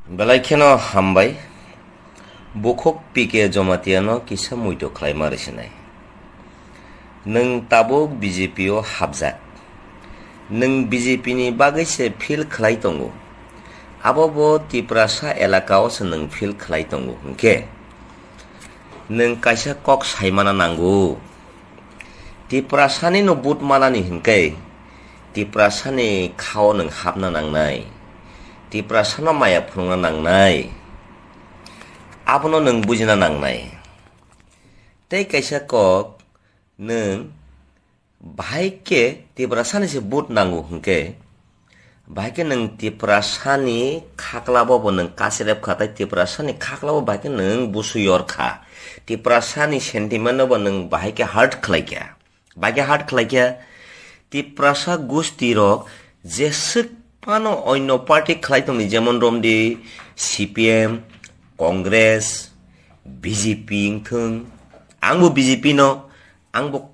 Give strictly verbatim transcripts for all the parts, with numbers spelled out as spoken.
Belai kheno hambai. Bukhuk P K Jomatiano kisa muito khlaima rwsinai. Nwng tabuk B J P o hapjak. Nwng B J P ni bagwi se feel khlai tongo. Abo bo Tiprasa elaka o se nwng feel khlai tongo hwnkhe nwng kaisa kok saimana nango. Tiprasani no vote manani hwnkhe Tiprasani khao nwng hapna nangnai. Tiprasano maya phunukna nangnai. Abono nwng bujina nangnai. Tei kaisa kok nwng bahai khe Tiprasani se vote nango hwnkhe, bahai khe nwng Tiprasani khaklabo bo nwng kasirep kha, tei Tiprasani khaklabo bahai khe nwng busu yor kha. Tiprasani sentiment no bo nwng bahai khe hurt khlai kha. Bahai khe hurt khlai kha. Tiprasa gusti rok jeswk phano onno party khlai tongdi, jemon romdi C P M, Congress, B J P wngthung. Angbo B J P no, angbo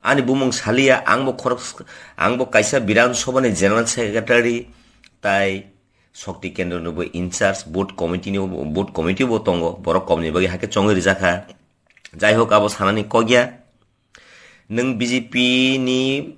ani bumung saliya, angbo khorok, angbo kaisa Bidhan Sabha ni General Secretary, tai Shakti Kendra ni bo in charge, vote committee ni, vote committee bo tongo, borok komni bagwi hakhe chongwi rijak kha. Jai hok, abo sanani kok ya. Nwng B J P ni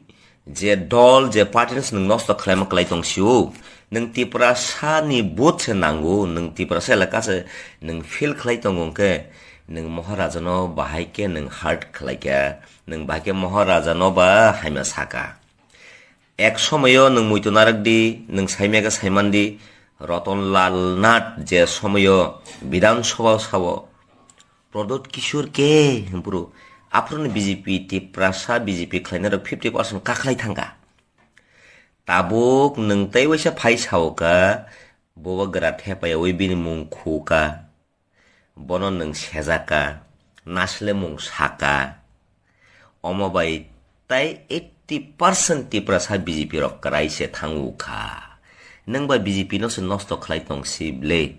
je dol, je party no se nwng nosto khlaima kwlai tong sio. Nwng Tiprasa ni vote se nango, nwng Tiprasa elaka se nwng feel khlai tongo hwnkhe, nwng Maharaja no bahai khe nwng hurt khlai kha, nwng bahai khe Maharaja no ba haima saka. Ek somoyo nwng muitu narwk di, nwng saimya khe saiman di, Ratan Lal Nath je somoyo Bidhan Sabha sao, Pradyot Kishore khe hwnphuru, aphuru ni B J P Tiprasa B J P khlainai rok fifty percent kakhlai thangkha. Tabuk nwng tei waisa phai sao kha, bobo gra thepayaui bini mung khu kha, bono nwng sejak kha, nasle mung saka, omo bai tai eighty percent Tiprasa B J P rok kwrai se thango kha. Nwng ba B J P no se nosto khlai tong si ble.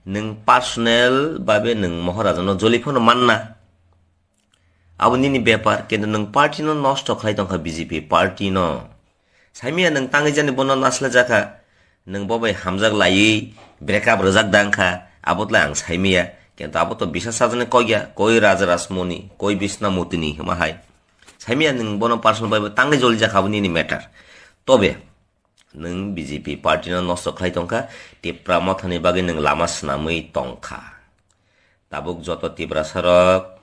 Nwng personal babe nwng Maharaja no joli phano manna. Abo nini bepar, kintu nwng party no nosto khlai tong kha, B J P party no. Saimia nwng tangwi jani bono nasle jakha. Nwng bo bai hamjak laiwi break up rwjak da wngkha, abo tlai ang saimia. Kintu abo to bisa sajani kok ya, koi Raja Rasmoni, koi Bisna Mutini hima hai. Saimia nwng bono personal bai bo tangwi joli jakha, abo nini matter. Tobe nwng B J P party no nosto khlai tongkha, Tipra Mothani bagwi nwng lama swnamwi tongkha. Tabuk joto Tiprasa rok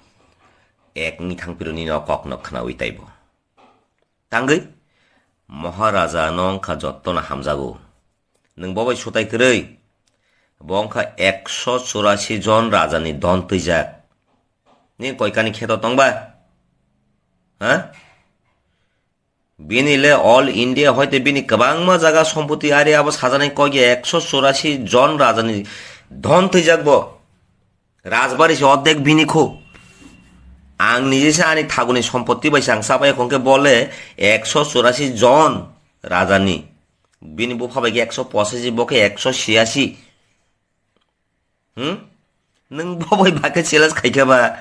ek ni thangphiruni no kok no khnawi taibo. Tangwi Maharaja no wngkha jotto no hamjago. Nwng bo bai sutai kwrwi. Bo wngkha ekso churasi jon raja ni don twijak. Ni koikani kheto tongba? Ha? Bini le all India hoite bini kwbangma jaga sompoti ari abo sajanai kok ya ekso churasi jon raja ni don twijak bo. Rajbari se ordek bini kho. Ang nije se ani thaguni sompoti bai se ang chabai khong khe bo le ekso churasi jon raja ni. Bini bupha bai khe ekso pochashi, bo khe ekso chhiyasi. Hmm? Nwng bo bai ba khe challenge khai khe ba?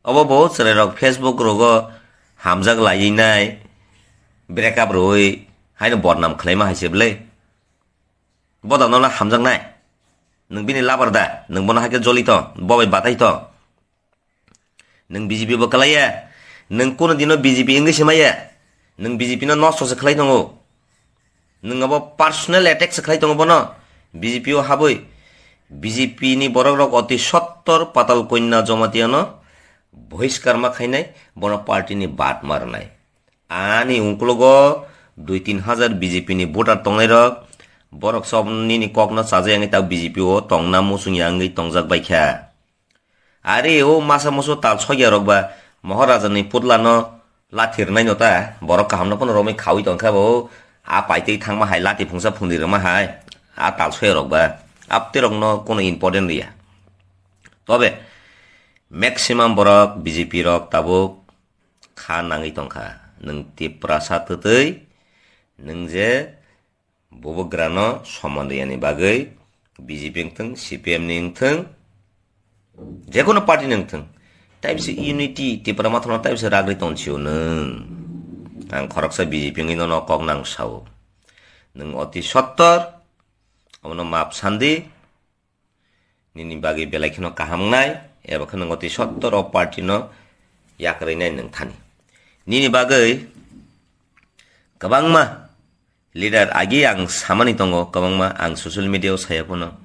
Obo bo chwrai rok Facebook rogo hamjak laiwi nai, break up rwui haino bodnam khlaima hai se bwle. Bo da nono hamjaknai. Nwng bini labar da, nwng bono hai khe joli tong, bo bai batai tong. Nwng B J P bo kwlaiya, nwng kuno dino B J P wngwi se maya, nwng B J P no nosto se khlai tongo. Nwng abo personal attack se khlai tongo bono, B J P o habwi. B J P ni borok rok oti sottor Patal Kanya Jamatia no bohiskar ma khainai, bono party ni bad ma rwnai. Ani ungkulugo dui tin hajar B J P ni voter tongnai rok, borok sob nini kok no chajai wngwi ta B J P o tongna muchung ya wngwi tongjak bai kha. Are o masa musu tal sogya rok ba Maharaja ni putla no lathi rwnai no ta, borok kaham no phano romwi khaui tong kha bo, a paitwi thangma hai lati phungsa phungdi rwma hai, a tal sogya rok ba, apte rok no kono important riya. Tobe maximum borok B J P rok tabuk kha nangwi tongkha. Nwng Tiprasa twtwi nwng je bubagrano soman riyani bagwi B J P wngthwng, C P M ni wngthwng, jekono party ni wngthwng, taibse unity Tipra Mothano taibse ragri tongchio nwng. Ang khoroksa B J P wngwi nono kok nang sao. Nwng oti sottor, omono map sandi, nini bagwi belai kheno kaham wngnai, eba kheno nwng twi sottor o party no yakarwi nai nwng thani. Nini bagwi kwbangma leader agi ang samani tongo, kwbangma ang social media o saya phano,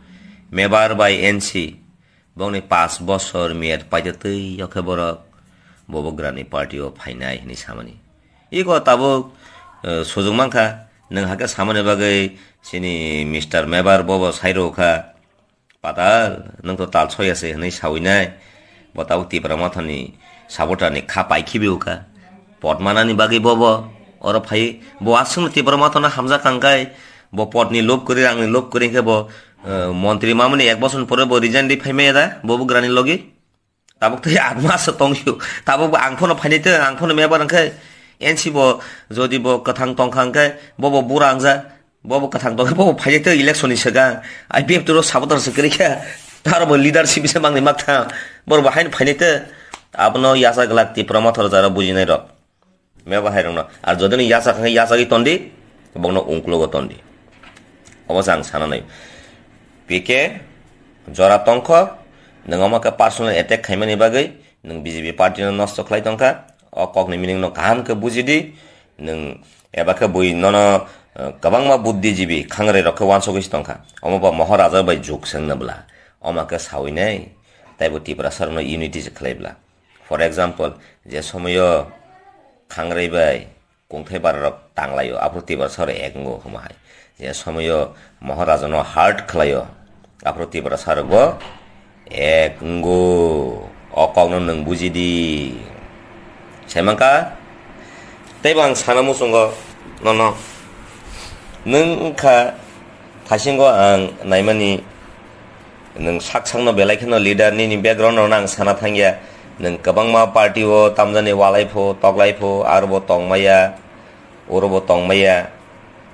Mebar bai N C bongni paanch bosor miyat paite twi o khe borok bobo grani party o phainai hinwi samani. Iko tabuk, eh, sujung mankha, nwng hakhe samani bagwi chini Mister Mebar bobo sairo kha, "Patal, nwng to tal soya se," hinwi sawi nai. Bo tabuk Tipra Mothani supporter ni kha pai khibi ukha. Pot manani bagwi bobo oro phai, bo aswkno Tipra Mothano hamjak kangkai, bo pot ni lob kwrwi, rang ni lob kwrwi khe bo, eh, montri mamani ek bosor pore bo resign di phai maya da, bobo grani logi. Tabuk tei atma se tongyo. Tabuk bo ang phano phainai te, ang phano mebar wngkhe N C bo jodi bo kwthang tongkha hwnkhe, bo bo bura wngja, bo bo kwthang tongkhe, bo bo phainai te election ni swkang. I P F T ro sabotar se kwrwi kha. Aro bo leadership se mangni makthang. Bor bo haino phainai te. Abono yacha glak Tipra Mothor jara bujinai rok. Meba hai rokno. Ar jodi no yachak hwnkhe yachagwi tondi, bokno ungklugo tondi. Obo se ang sana nai. P K jora tongkho, nwng omo khe personal attack khaimani bagwi nwng B J P party no nosto khlai tongkha. O kokni meaning no kaham khe bujidi. Nwng eba khe bui nono, eh, kwbangma buddhijibi khangrai rok khe wansugwi se tongkha. Omo ba Maharaja bai juk swngna bwla. Omo khe sawi nai. Taibo Tiprasa rokno unity se khlai bwla. For example, je somoyo khangrai bai kungthai bara rok tanglaio, aphuru Tiprasa rok ek wngo hwma hai. Je somoyo Maharaja no hurt khlaio, aphuru Tiprasa rok bo ek wngo. O kok no nwng buji di. Sai mankha? Teibo ang sana muchungo nono. Nwng wngkha thaisingo ang naimani. Nwng sak sakno belai kheno leader nini background rokno ang sana thangya. Nwng kwbangma party o tamjani walai pho, toklai pho, aro bo tongmaya, oro bo tongmaya.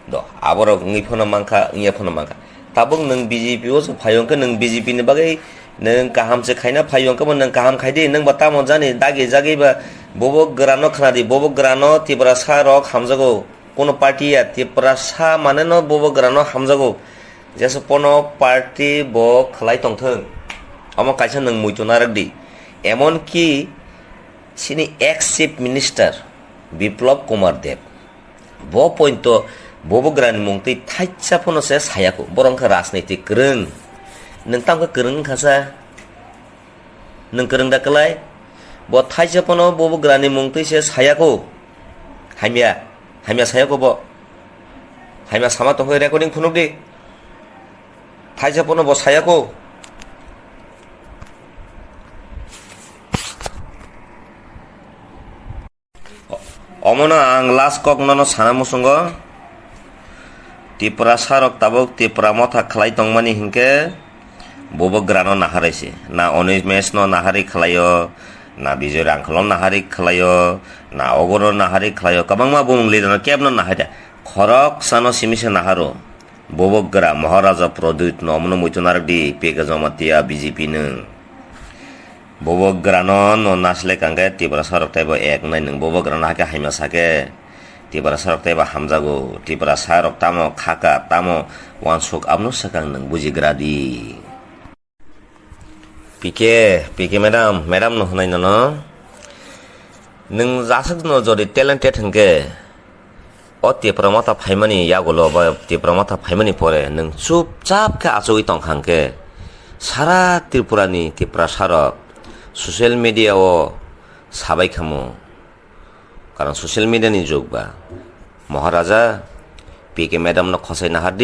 Do, aborok wngwi phano mankha, wngya phano mankha. Tabuk nwng B J P o se phaio hwnkhe nwng B J P ni bagwi nwng kaham se khaina phaio hwnkhe bo nwng kaham khai di, nwng bo tamo jani dagi jagwi ba bobo grano khna di, bobo grano Tiprasa rok hamjago. Kono party ya Tiprasa mane no bobo grano hamjago. Jesu pono party bo khlai tongthwng. Omo kaisa nwng muitu narwk di. Emon ki chini ex chief minister Biplab Kumar Deb. Bo pointo bobo grani mung twi thaisa pono se sayako. Borok wngkha rajniti kwrwng. Nwng tamo khe kwrwng wngkha sa? Nwng kwrwng da kwlai? Bo thaisa pono bobo grani mung twi se sayako. Hamya, hamya sayako bo. Hamya sama tongkhe recording phunuk di. Thaisa pono bo sayako. Omono ang last kok nono sana muchungo. Tiprasa rok tabuk Tipra motha khlai tongmani hinkhe bobo grano naharwi se. Na Onimesh no naharwi khlaio, na Bijoy Rangkhal no naharwi khlaio, na ogono naharwi khlaio. Kwbangma bumung leader no kebno naharya. Khorok sano simi se naharo. Bobo gra Maharaja Pradyut no omono muitu narwk di, P K Jamatia B J P nwng. Bobo grano no nasilai kangkhe Tiprasa rok teibo ek wngnai nwng. Bobo grano hakhe hamya sakhe Tiprasa rok teibo hamjago. Tiprasa rok tamo khaka, tamo wansuk abono swkang nwng bujigra di. P K, P K madam, madam no hwnwi nono. Nwng jaswk no jodi talented hwnkhe, o Tipra motha phaimani yagulo ba Tipra motha phaimani pore nwng chupchap khe achugwi tongkha hwnkhe, sara Tripura ni Tiprasa rok social media o sabai khamu. Karon social media ni jug ba. Maharaja, P K madam no khosai nahardi.